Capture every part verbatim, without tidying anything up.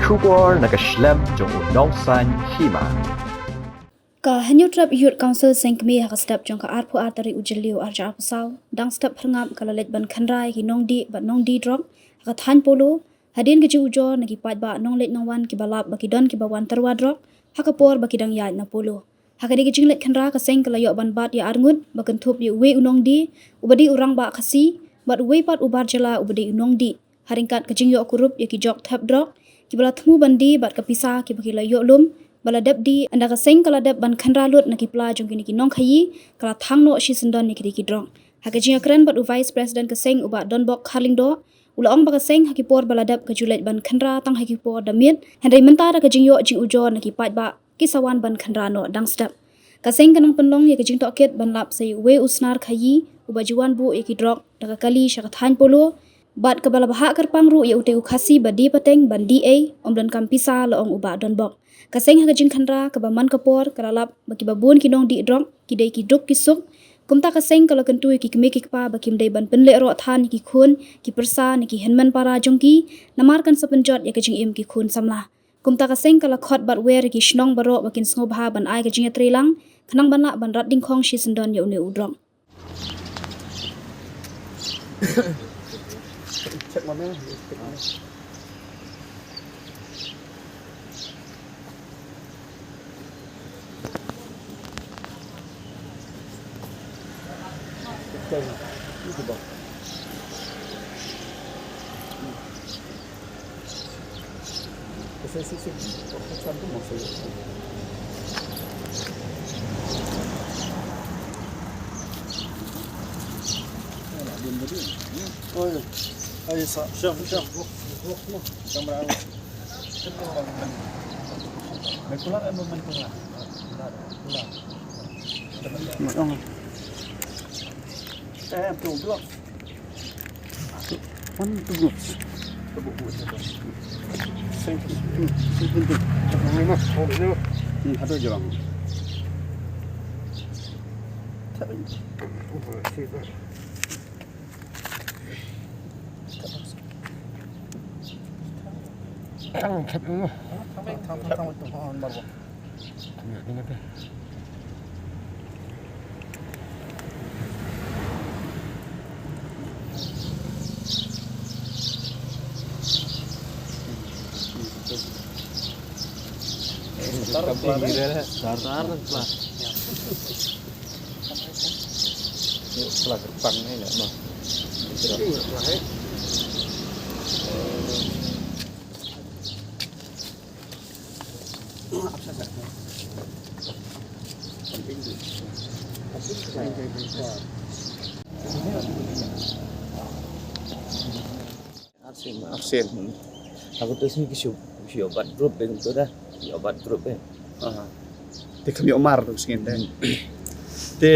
Khubor na ka shlem jong u nongsan hima. Ka Hynñiewtrep Youth Council Seng Kmie ha ka step jong ka arphew ar tarik u Jylliew arhajar arphew saw, dang step phyrngap ka la leit ban khynra ïa ki nongdih bad nongdie drok ha ka thaiñ Polo, hadien ka jingujor na ki paidbah nongleit nongwan kiba lap ba ki don kiba wan tyrwa drok ha ka por ba ki dang ïaid na Polo. Ha kane ka jingleit khynra ka seng ka la ïoh ban bat ïa arngut ba kynthup ïa uwei u nongdie uba dei u rangbah Khasi bad uwei pat u bar jylla uba dei u nongdih, ha ryngkat ka jingïoh kurup ïa ki jok thep drok kiba la thmu ban die bad ka pisa kiba ki la ïoh lum ba la dep die. Ynda ka seng ka la dep ban khynra lut na ki pla jong kine ki nongkhaïi, ka la thang noh shisyndon ïa kine ki drok. Ha ka jingïakren bad u Vice President ka seng u Bah Donbok Kharlyngdoh, u la ong ba ka seng ha ki por ba la dep ka ju leit ban khynra tang ha ki por da miet, hynrei mynta da ka jingïoh jingujor na ki paidbah ki sa wan ban khynra noh dang step. Ka seng ka nang pynlong ïa ka jingtohkit ban lap sa ïa uwei u snar khaïi uba ju wan buh ïa ki drok da ka kali sha ka thaiñ Polo, bad kaba la bhah kyrpang ruh ïa utei u Khasi ba die pateng ban die ei, ym donkam pisa, la ong u Bah Donbok. Ka seng ha ka jingkhynra kaba man ka por ka la lap ba kiba bun ki nongdih drok ki dei ki duk ki suk. Kumta ka seng ka la kyntu ïa ki kmie ki kpa ba kim dei ban pynlehroh than ïa ki khun ki pyrsa ne ki hynmen para jong ki, namar kan sa pynjot ïa ka jingim ki khun samla. Kumta ka seng ka la khot bad wer ïa ki shnong baroh ba kin sngewbha ban ai ka jingïatreilang khnang ban lah ban rat dyngkhong shisyndon ïa une u drok. One, two groups. Thank you. Hmm, ada je bang. Tang, tang, tang. Arsen. Arsen. Hmm. Aku tu sini kishu, kishu obat grup deh tu dah. Obat grup eh. Aha. Te kham ïoh mar tu sngewthuh te. Te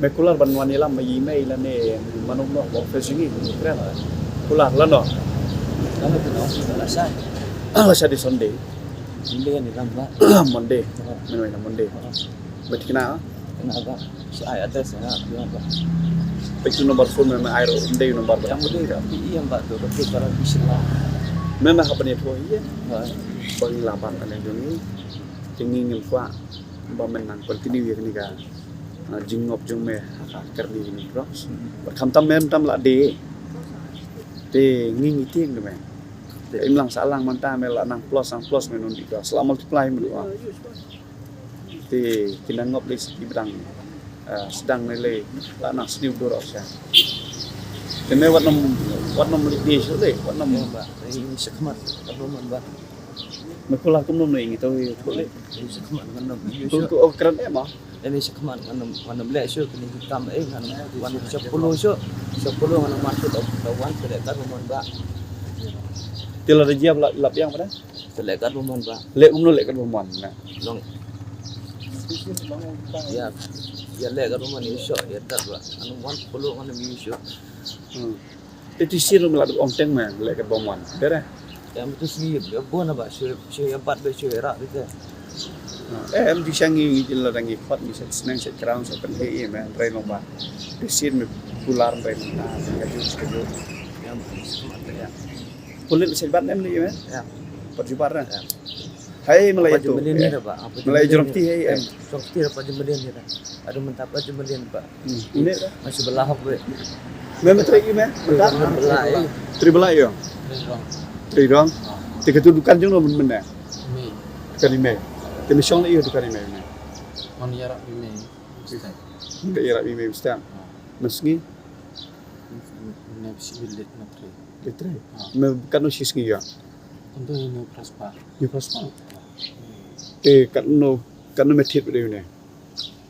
me kular ban wan ïalam ma i mei lane mano noh ba office ngi kren. Kular lano. Lano tu noh, lano sa. Lano sa di Sunday. Monday ni lam ba. Monday. Mano na Monday. Ba thikna? Kena ba. Sa ai address na, kena ba. Pek tu number phone me ai ro, Monday number ba. Yang Monday ka pi yang ba tu, ka tu para bisla. Me me hapani tu ye. Ba. Bang laban ane jong ngi. Te ngi ngim kwah ba men nang continue ïa kane ka, ah, jingngop jong me ha ka kyrni kine ki drugs. Bad khamtam me tam la dei. Te ngi ngi tieng de me. Te im lang sah lang mynta me la nang plus nang plus me nang dih drugs. La multiply me dih drugs. Te ki nang ngop lei sdang, ah, sdang ne lei la nang sniew dur sha. Te me wat nym, wat nym lei dei shu lei, wat nym. Ïa ba, ïa shakhmat, wat nym ba. Me kular kumno ne ngi to ïa to le. Ïa shakhmat ngan nym ïa. Kum shu. Ku okran eh ma. Ïa shakhmat ngan nym, ngan nym leh shu kini ki kam eh ngan nym wan sha Polo shu. Sha Polo ngan nym wan shu to, to wan shu leh kat mon ba. Te la da jia la, lap ïang ba da. Te leh kat mon ba. Leh kumno leh kat mon na. Long. Ïa, ïa leh kat mon ïa shu, ïa tat ba. Ngan nym wan Polo ngan nym ïa shu. Hmm. Te ti sir me la dep ong teng me leh kat bom wan. Bere. Em tu sir, ya bon ba shu, shu ya bat be shu ya rak bete. Eh, em ti sha ngi ngi jin la da ngi khot ngi sha sneng sha kraun sha pynthei me, rei long ba. Ti sir me kular rei long na, ka ju, ka ju. Ya, ma, shu mat ya. Pulit sha bat em ni me? Ya. Pat jubab na. Hai, me la ïa tu. Melai jrong ti hai. Jrong ti pat jumlin ni. Adu mynta pat jumlin ba. Ini dah. Masih belahok be. Me me trai me. Belai. Tri belai yo. Tri rong. Te katu dukan jong no men men. Dukan email. Te me shong la ïa dukan email ne. Man ïarap email. Nda ïarap email stem. Mesngi. Ne bisi bilit na tri. Bilit tri. Me kano shi sngi ya. Tentu ini prosper. Ni prosper. Te kano kano me thied bide ne.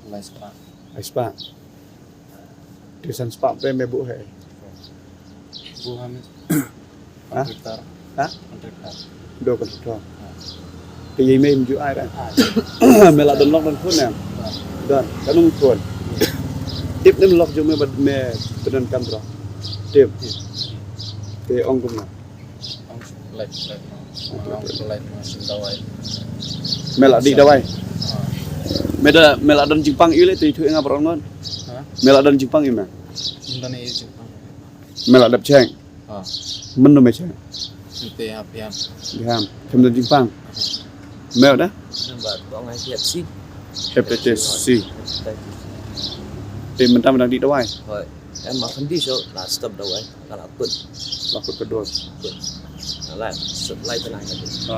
Lai spah. Lai spah. Te san spah te me buh hai. Buh ha me. Ha? Kontraktor. Ha? Kontraktor. Do kontraktor. Te ïa me ju ai da. Me la don lok don khun em. Don. Kano khun. Tip ne lok jong me bad me pyndonkam bro. Tip. Te ong kumno. Me la dih dawai. Me da me la don jingpang ïa u le te ithuh ïa nga baroh ngon. Me la don jingpang ïa me. Me la dep cheng. Mynno me cheng. Biang. Biang. Kem don jingpang. Me da. Hepatitis C. Te mynta me dang dih dawai. Em ma khandi so la stop dawai. Nga la kut. La kut ka dor. Kut. Nga la supply ka nang ka dor. Ha.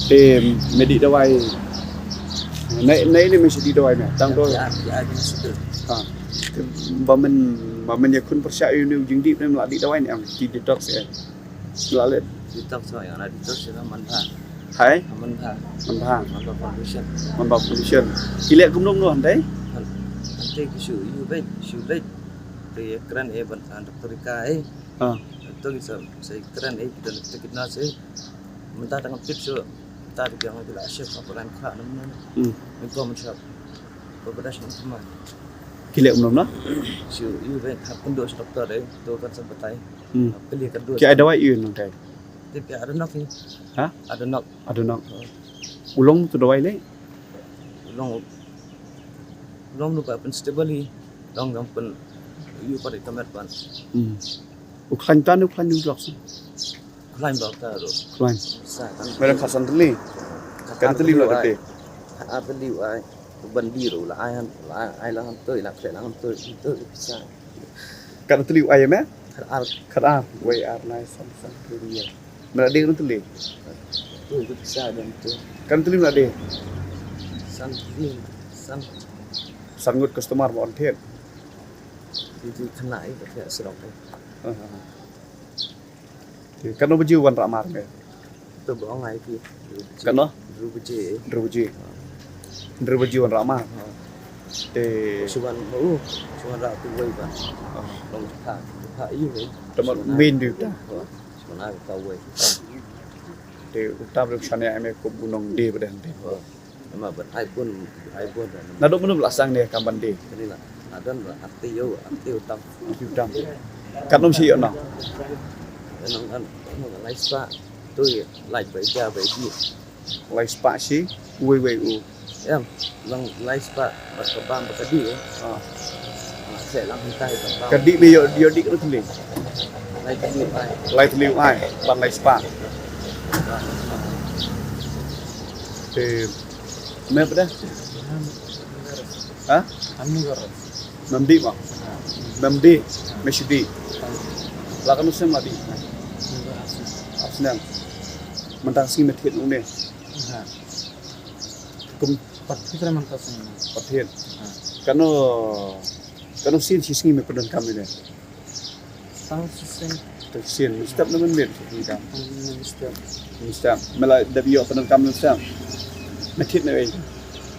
Te me dih dawai. Nai nai ni me shi dih dawai me. Tang dor. Ya ya ni sudah. Ha. Te ba men ba men ïa khun pyrshah ïa u ni u jingdih me la dih dawai ne em. Ki detox eh. La le. Detox so ïa la detox ïa man bha. Hai? Man bha. Man bha. Man bha foundation. Man bha foundation. Ki leh kumno kumno hynrei? Hynrei ki shu ïa beit shu leit. Te ïa kren eh ban doctor ka eh. Ha. To ki sa sa kren eh ki don kita kita se. Mynta tang tip shu. Mynta ki biang ki la chef apa kan kha nam nam. Hmm. Mynta men shop. Ba ba dash nam tuma. Ki leh kumno kumno? Shu ïa beit hap kynduh sha doctor eh. To kan sa batai. Hmm. Pili ka dua. Ki ai dawai ïa nang tai. Tip ïa ada nok ni. Ha? Ada nok. Ada nok. U long tu dawai le. U long u long nu ba pyn stable hi. Long dang pyn ïa pat ïa ka met pan. Hmm. U khlaiñ tan u khlaiñ u dok. Khlaiñ ba ka ru. Khlaiñ. Sa kan. Mera khasan teli. Kan teli lo kate. Kan teli ai. Ban di ru la ai han la ai la han tu la khlaiñ la han tu tu sa. Kan teli ai me? Khat ar. Khat ar. Wei ar nai san san teli. Mera ding kan teli. Tu tu sa dan tu. Kan teli mera ding. San teli san. San ngut customer ba on thied. Di di kena ai ba thied serok ai. Kano baje u wanrah mar me? To ba ong ai ki. Kano? Hynriew baje. Hynriew baje. Hynriew baje wanrah mar. Te shu wan ma u shu wanrah tu wei ba. Long ta ta yu wei. Te ma main di uta. Shu wanrah ta wei. Te uta ba shane ai me ko bunong de ba den de. Namar ban ai bun ai bun. Naduh mynno la sdang ne kam ban die? Kane la. Naduh ba arti ïa u arti u tam. Arti u tam. Katno shi ïoh nong? Nong kan nong lai spah. Tu ïa lai bai ja bai ji. Lai spah shi wei wei u. Em nong lai spah ba ka bam ba ka die. Ah. Ka dih me ïoh ïoh dih ka teli. Lai teli u ai. Lai teli u ai ban lai spah. Te me pda. Ha? Mem dih ma. Mem dih me shi dih. La kano snem la dih. Ar snem. Mynta sngi me thied une. Kum pat thied re mynta sngi. Pat thied. Kano kano sien shi sngi me pyndonkam ine. Tang shisien. Tang shisien, mynstep ne mynmiet, mynstep. Mynstep. Mynstep. Me la dep ïoh pyndonkam mynstep. Me thied ne wei.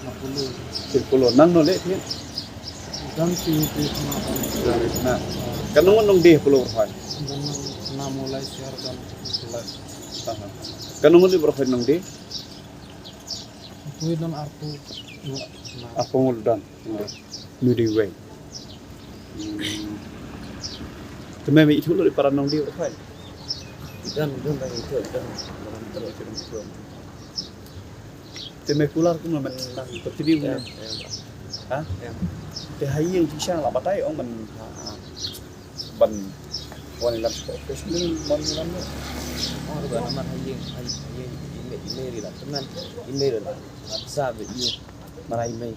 Na pulu. Thied pulu. Nangno leh thied? Dang thied thied na. Na. Katno ngut nongdie pulu Rakhoi? Dang na mo lai siar dang lai. Katno ngut leh Rakhoi nongdie? Pui dang arphew. Arphew ngut dang. Nudi wei. Te me me ithuh lut ïa para nongdie Rakhoi? Dang dang dang ithuh dang. Te me kular kumno men nang continue ne? Ha? Te ha ïing jingshisha la batai ong men ban wan ïalam sha office men wan ïalam ne. Ba namar ha ïing, ha ïing, ha ïing, i mei, i mei ri la tymmen, i mei ri la. Sa ba ïu. Marai mei.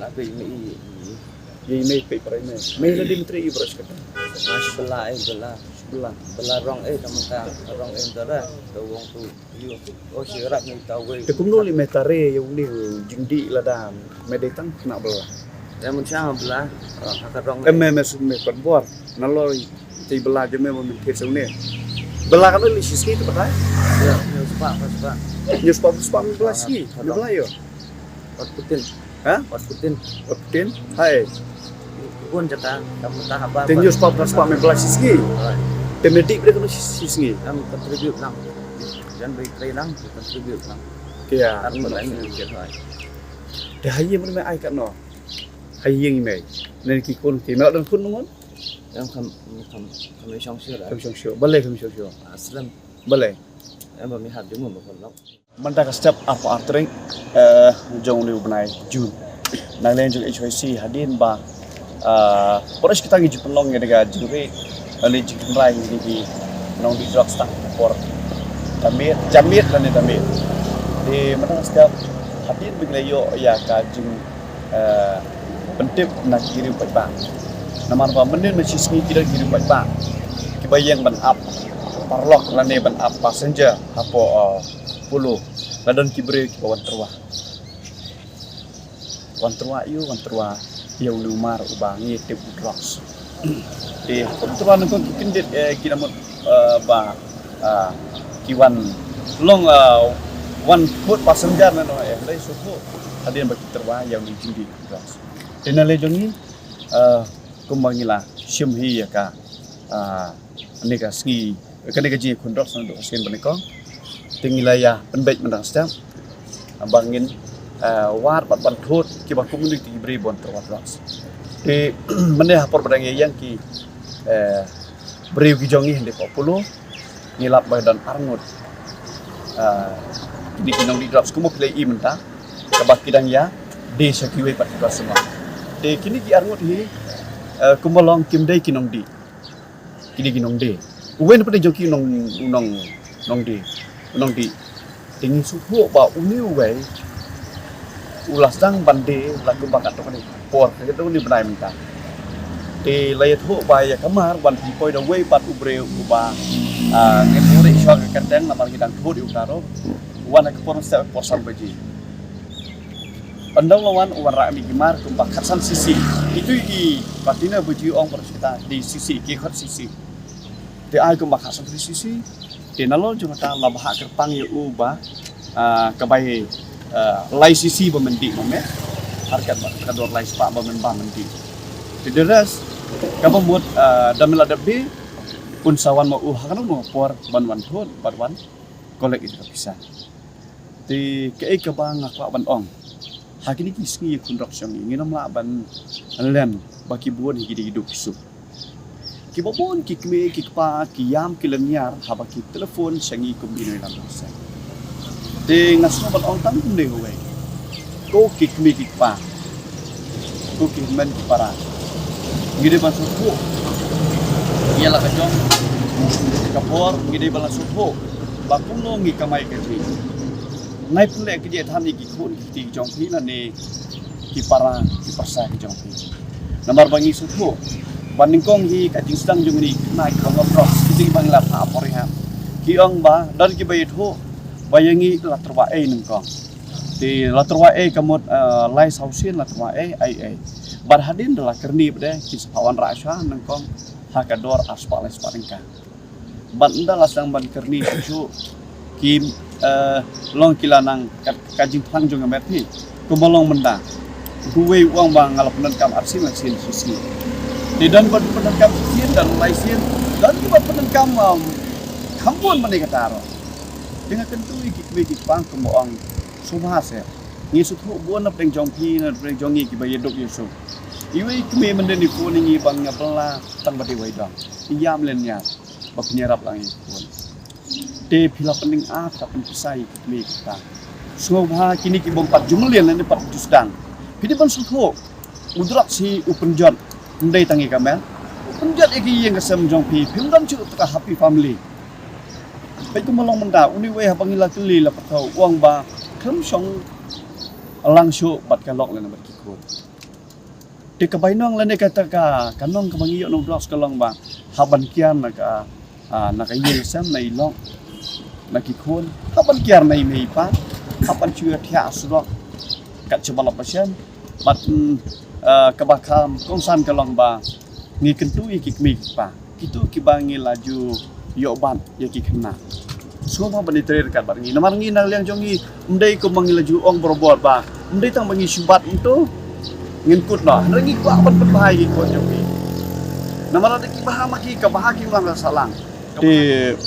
La ba i mei, i, i. Ïa i mei pei para i mei. Mei la di menteri i beras kata. Mas bela, eh, bela. Bela. Bela rong, eh, tama ka rong, eh, dara. Tawong tu. Ïu. Oh, si rap ni tawei. Te kumno li mei tare ïa uni jingdih lada mei dei tang kena bela. Em mun sha bela. Ah, ka rong. Em mei mei sum mei pat bor. Nalor te bela je mei mei kit sum ne. Bela ka li shisngi te patai. Ya, ni uspa, uspa. Ni uspa, uspa mei bela shisngi. Mei bela ïo. Wat putin. Ha? Wat putin. Wat putin. Hai. Bun jaka, kamu tak apa. Te ni uspa, uspa mei bela shisngi. Hai. Te mei dih bela ka shisngi. Em contribute lang. Jan beri trei lang, contribute lang. Kya? Ar mei lang ni kya hai. Te ha ïing mei ai katno. Ha ïing mei. Nen ki khun ki mei don khun nungun. Em kam, kam, kam shong sio da. Kam shong sio. Balei kam shong sio. Aslam. Balei. Em ba mei hap jong mei ba khun lok. Mynta ka step arphew ar tarik, eh, jong une u bnai June. Na liang jong H Y C hadien ba, eh, por shi katang ngi ju pynlong ïa ka jingri, lane jingkynrai ïa ki nongdih drugs tang por. Tamiet, jamiet lane tamiet. Te mynta ka step hadien ba ngi la ïoh ïa ka jing eh, pyntip na ki riewpaidbah. Namar ba mynnin na shisngi ki don ki riewpaidbah kiba ïeng ban ap paralok lane ban ap passenger hapoh, eh, Polo. La don ki briew kiba wan tyrwa. Wan tyrwa ïa u, wan tyrwa ïa u Lumar uba ngi tip u drugs. Te wan tyrwa nyngkong ki kyndit, eh, ki la mut, eh, ba, ah, ki wan long, ah, wan put passenger na no, eh, hynrei shu put hadien ba ki tyrwa ïa u jingdih drugs. Te na liang jong ngi, eh, kumba ngi la shim hi ïa ka, eh, kane ka sngi, kane ka jingïakhun drugs naduh ka sien ba nyngkong. Te ngi la ïa pynbeit mynta ka step ba ngin, eh, wad bad ban thut kiba kum une ki briew ba wan tyrwa drugs. Te mynne ha por ba dang ïeng ki, eh, briew ki jong ngi hynrei hapoh Polo. Ngi lap ba don arngut, ah, kine ki nongdih drugs kumba phi la ïohi mynta, kaba ki dang ïa die sha kiwei pat ki customer. Te kine ki arngut hi, eh, kumba long kim dei ki nongdih. Kine ki nongdih. Uwei na pdeng jong ki u nong, u nong, nongdih. U nongdih. Te ngi sngewthuh ba une uwei u la sdang ban die la kumba katto katne por, katto katne bnai mynta. Te la ïathuh ba ïa ka mar wan pynpoi da uwei pat u briew uba, ah, ngim ïoh ri shuwa ka kyrteng namar ngi dang thut ïa uta ruh. Wan ha ka por step por san baje. Ynda u la wan, u wanrah mih ki mar kumba khatsan sisi. Itu i patina baje ong por sita di sisi, ki khot sisi. Te ai kumba khatsan sisi. Te nalor jong kata la bhah kyrpang ïa u ba, ah, ka bai, ah, lai sisi ba men dih ma me. Har katba ka dor lai spah ba men bam men dih. Te the rest kaba mut, ah, da me la dep die un sa wan ma u ha kano kano por ban wan thut bad wan collect ïa ka pisa. Te kaei kaba nga kwah ban ong. Ha kine ki sngi ïakhun drugs jong ngi, ngin ym lah ban len ba ki bun hi ki dei ki duk ki suk. Kiba bun ki kmie ki kpa ki ïam ki lynñiar haba ki telephone sha ngi kum i Nongïalam Dkhar. Te nga sngewbha ban ong tang kumne kawei. Ko ki kmie ki kpa, ko ki hynmen ki para, ngi dei ban sngewthuh ïa la ka jong ka por, ngi dei ban la sngewthuh ba kumno ngi kamai ka jingim. Ngai pynleh ka jingthan ïa ki khun ki kti ki jong phi lane ki para ki parsa ki jong phi. Namar ba ngi sngewthuh ba nyngkong hi ka jingsdang jong ngi ki khynnah kiba ngop drugs, ki dei ba ngi la phah por ïa ki ong ba don kiba ïathuh ba ïa ngi la tyrwa ei nyngkong. Te la tyrwa ei ka mut, eh, lai saw sien la tyrwa ei, ei, ei. Bad hadien da la kyrni bad ki sa phah wanrah shuwa nyngkong ha ka dor ar spah lai spah tyngka. Bad ynda la sdang ban kyrni shuh shuh ki, eh, long ki la nang ka, ka jingphlang jong ka met phi. Kumba long mynta. Uwei u ong ba nga la pyndonkam ar sien lai sien shi sngi. Te don ba pyndonkam shi sien, don lai sien, don kiba pyndonkam, um, kham bun mane kata ruh. Te nga kyntu ïa ki kmie ki kpa kumba ong sngewbha seh. Ngi sngewthuh bun na pdeng jong phi na pdeng jong ngi kiba ïaduk ïasuk. Iwei i kmie mynta i phone ïa ngi ba nga bylla tang ba dei wai dong. Ïam lynñiar ba phin ïarap lang ïa ki khun. Te phi la pynning ar ka pynpisa ïa ki kmie ki kpa. Sngewbha kine ki bym pat ju mlien lane pat ju sdang. Phi dei ban sngewthuh. U drugs hi u pynjot. Ym dei tang ïa ka met. U pynjot ïa ki ïing ka sem jong phi. Phim don shuh ka happy family. Peit kumba long mynta, une wei haba ngi la kylli la pyrthaw u ong ba khlem shong lang shuh bad ka lok lane bad ki khun. Te ka bainong lane kata ka, ka nong kaba ngi ïoh na u drugs ka long ba hap ban kiar na ka, ah, na ka ïing sem na i lok na ki khun, hap ban kiar na i mei i pa, hap ban shu ïathiah surok kat shaba la ba shem. Bad, mm, ah, kaba kham kongsan ka long ba ngi kyntu ïa ki kmie ki kpa, kito kiba ngi la ju ïoh bat ïa ki khynnah. Sngewbha ban ïatrei ryngkat bad ngi. Namar ngi na liang jong ngi, ym dei kumba ngi la ju ong barabor ba ym dei tang ba ngi shu bat mynta ngin kut noh. Hynrei ngi kwah ban pynbha ïa ki khun jong ngi. Namar lada ki bha ma ki, ka bha ki imlang ka sahlang. Te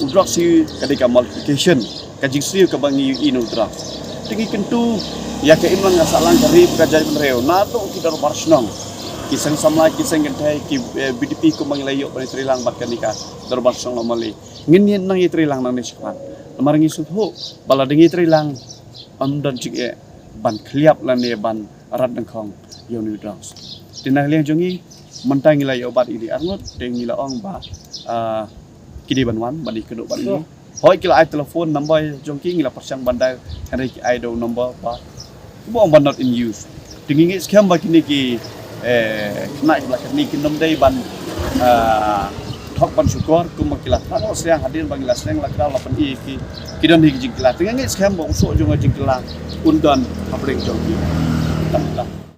u drugs hi ka dei ka multiplication, ka jingsniew kaba ngi ïohi na u drugs. Te ngi kyntu ïa ka imlang ka sahlang, ka ri bad ka jaitbynriew, naduh ki dorbar shnong, ki seng samla, ki seng kynthei, ki, eh, V D P, kumba ngi la ïoh ban ïatrei lang bad kane ka dorbar shnong Lawmali. Ngin ïa nang ïatrei lang nangne shakhmat. Namar ngi sngewthuh ba lada ngi ïatrei lang, ym don jingeh ban khliap lane ban rat nyngkhong ïa une u drugs. Te na liang jong ngi, mynta ngi la ïoh bat ine i arngut, te ngi la ong ba, ah, ki dei ban wan ban ïakynduh bad ngi. Hooid, ki la ai telephone number jong ki, ngi la pyrshang ban dial, hynrei ki ai da u number ba kumba ong ba not in use. Te ngi ngeit skhem ba kine ki, eh, khynnah kiba la kyrni kin ym dei ban, ah, thok ban shukor, kumba ki la thok sliang hadien ba ngi la seng la kra la pyni ki, ki don hi ki jingkylla. Te ngi ngeit skhem ba u soh jong ka jingkylla un don hapdeng jong ki.